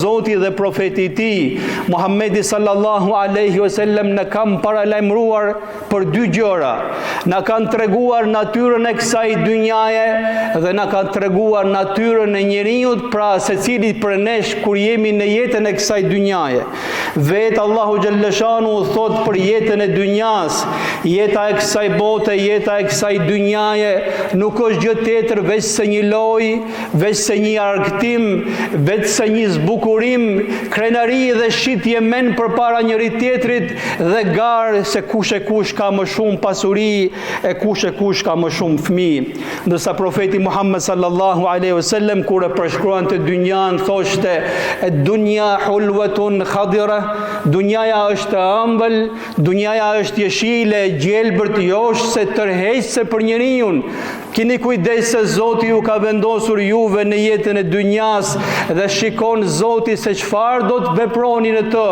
Zoti dhe profeti i tij, Muhammedi sallallahu alaihi wasallam na kanë paralajmëruar për dy gjëra. Na kanë treguar natyrën e kësaj dynjaje dhe na kanë treguar natyrën e njeriut, pra secilit prej nesh kur jemi në jetën e kësaj dynjaje. Vetë Allahu xhelleshanuhu thotë për jetën e dynjas, jeta e kësaj bote, jeta e kësaj dynjaje nuk është gjë tjetër veçse një lojë veçse një argëtim, veçse një zbukurim, krenari dhe shitje mend përpara njëri-tjetrit dhe garë se kush e kush ka më shumë pasuri e kush e kush ka më shumë fëmijë. Ndërsa profeti Muhammed sallallahu alaihi wasallam kur e përshkruante dynjanë thoshte ed-dunja hulwatun khadira, dunjaja është e ëmbël, dunjaja është jeshile, e gjelbërt, joshëse, tërheqëse për njeriun. Kini kujdes se Zoti ju ka vendosur juve në jetën e dynjas dhe shikon Zoti se çfarë do të veproni në të,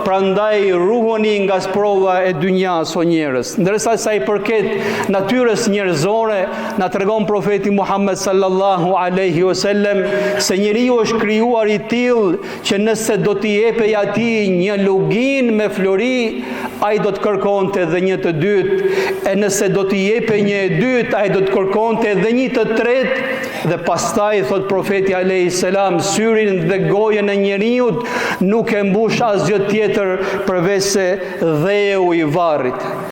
prandaj ruhuni nga sprova e dynjas o njerëz. Ndërsa sa i përket natyrës njerëzore, na tregon profeti Muhammed sallallahu alaihi wasallam se njeriu është krijuar i tillë që nëse do t'i jepej atij një luginë me flori, ai do të kërkonte dhe një të dytë, e nëse do t'i jepej një e dytë, ai do të kërkonte dhe një të tretë, dhe pastaj, thotë profeti alejhi selam, syrin dhe gojën e njeriut nuk e mbush asgjë tjetër përveçse dheu i varrit.